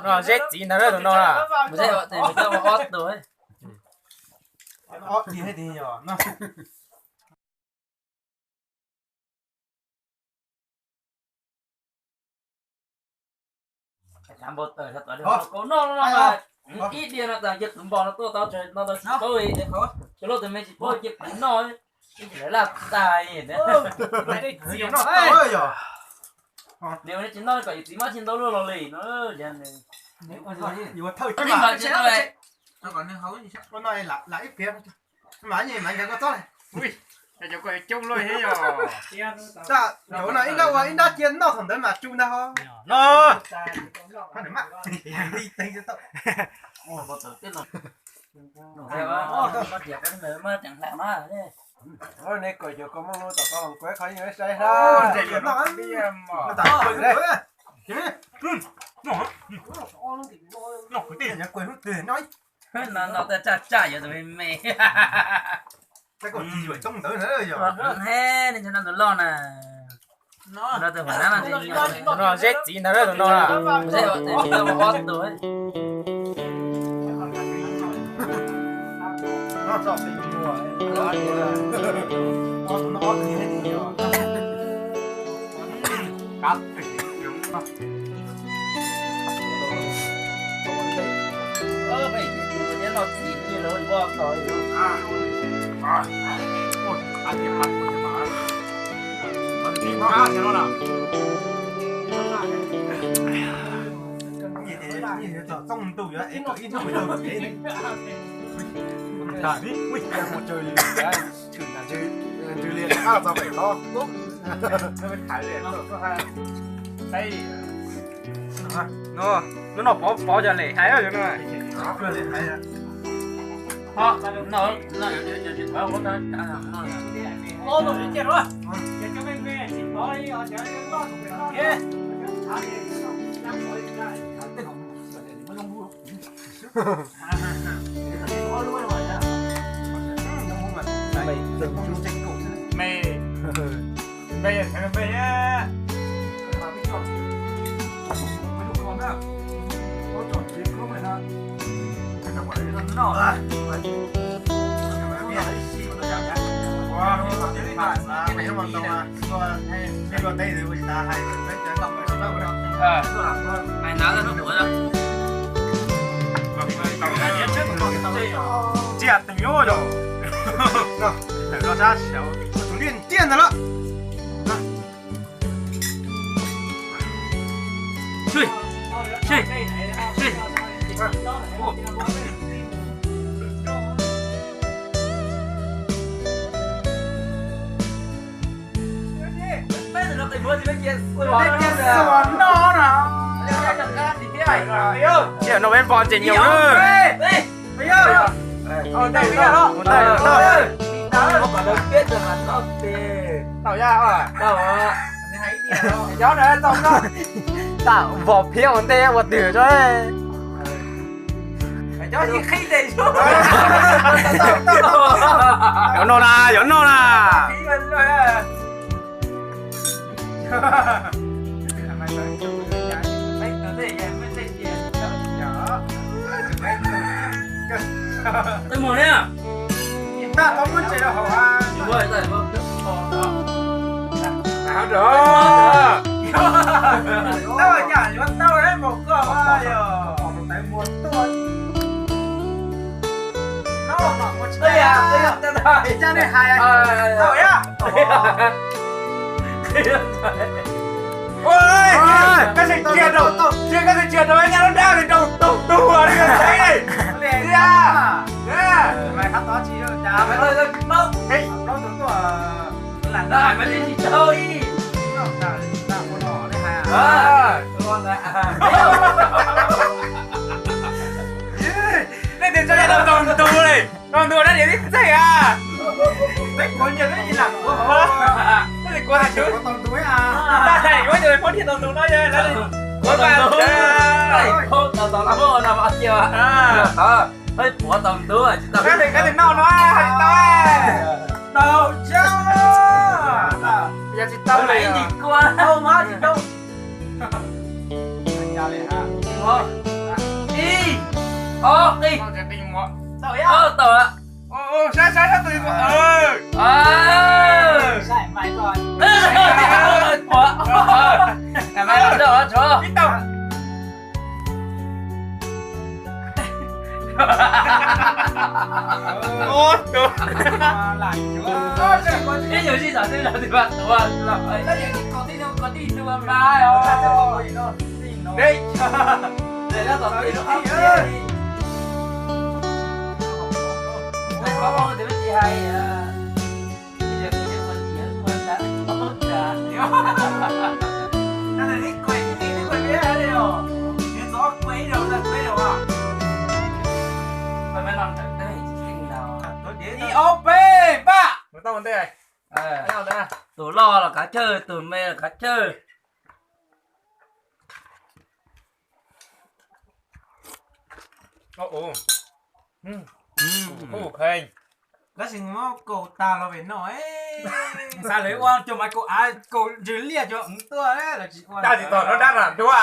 No zeb txiv ntag tus no na. Zeb ob tug. Ib diav no tas cia tus npog no tuaj tau tsev no tau tsis paub li. Cov loj tus me tsis paub cia phev noj, ib tsis lawv laj tag. Nws tsis noj kom yus txiv mab tsis ntau luaj los li no. Ua thawj cov ib pliag, mas cov koj txob li. Cov no ib nrab ua ib nrab cia noj thaum ntawd mas tsu ntag ho. No. Ne kom cov koj muaj lub tom koj los kuv qhov yeej saib na. No, no, tsaj tsaj yuav tus me me. He, nej cov no tus loj na. No tus huam nab no, no zeb txiv ntag tus no. Zeb ob tug. Hnub no pov pov cov lem hais no. Tsiaj tw nyuj los sab tus niaj ntiaj ntag lawm. Tsiaj no peb npog ntses nyoos na. Tam vos phiab ua ntej ua twg tso. Yuav noj na, yuav noj na. Twb mus na. Koj tsis tsia rau, tsia koj tsis tsia rau nyab lub dab li rau tau tuag li. Nej tias tso rau tau tus li, tau tus dab tsi tib txeeg a. Peb kuv nyiam peb lam kuv hov, peb li kuv hais tub. Dab tsi yuav cov phob thiaj tau tus no yog kuv tau tus no. Peb puav tau tus tsis tau. Kab li noj no hais tsis tau. Tau tsis tau, ib ncig kua tau mas tsis tau. Ob qij. Tau, tau. Saib, saib, saib tus. Ua, ib tau. Ib nyuag zim tam twg los twb tuag los. Ib ob peb pab. Tus loj los kav chawj, tus me los kav chawj. Tab sis muab kaus tag los pem no, xav lawv ua cov mas kaus av kaus ntsws liaj cov tuaj los tsis ua. Tab sis tom no dab lam dua.